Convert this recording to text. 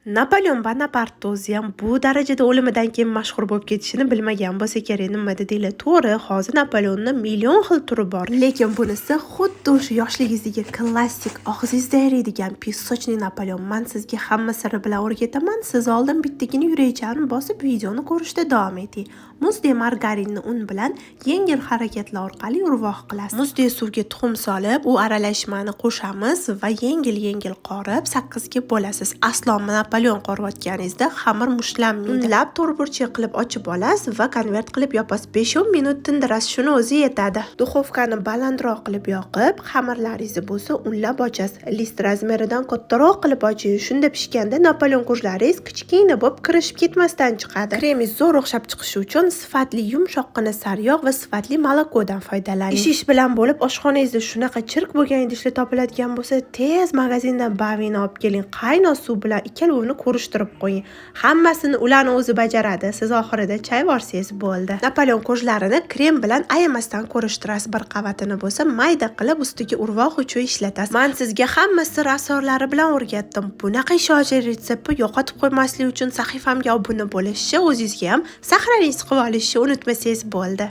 Napoleon Bonapart o'zi ham bu darajada o'limidan keyin mashhur bo'lib ketishini bilmagan bo'lsa kerak. Nima dedinglar? To'g'ri, hozir Napoleonni million xil turi bor. Lekin bunisi xuddi o'sha yoshligingizdagi klassik, og'zingizda eriydigan песочный Napoleon. Man sizga hamma siri bilan o'rgataman. Siz oldin bittagina yurakchani bosib, videoni ko'rishda davom eting. Muzdek margarinni un bilan yengil harakatlar orqali urvoq qilasiz. Muzdek suvga tuxum solib, u aralashmani qo'shamiz va yengil-yengil qorib saqqizga bo'lasiz. Aslo Napoleon qorayotganingizda xamir mushtlanmaydi. Unlab to'rtburchak qilib ochib olasiz va konvert qilib yopasiz. 5-10 minut tindirasiz, shuni o'zi yetadi. Duxovkani balandroq qilib yoqib, xamirlaringizni bo'lsa unlab ochasiz. List razmeridan kattaroq qilib oching. Shunda pishganda Napoleon корж laringiz kichkina bo'lib kirishib ketmasdan chiqadi. Kremingiz zo'r o'xshab chiqishi uchun sifatli yumshoqqina sariyog' va sifatli молоко dan foydalaning. Ish ish bilan bo'lib, oshxonangizda shunaqa chirk bo'lgan idishlar topiladigan bo'lsa, tez magazindan Bavini olib keling. Qaynoq suv bilan ikkalovini ko'rishtirib qo'ying. Hammasini ularni o'zi bajaradi. Siz oxirida chayvorsangiz bo'ldi. Napoleon корж larini krem bilan ayamasdan ko'rishtirasiz. Bir qavatini bo'lsa mayda qilib ustiga urvoq uchun ishlatasiz. Man sizga hamma sir asrorlari bilan o'rgatdim. Bunaqa ishonchli retseptni yo'qotib qo'ymaslik uchun sahifamga obuna bo'lishni, o'zingizga ham сохранить qilib olishni unutmasangiz bo'ldi.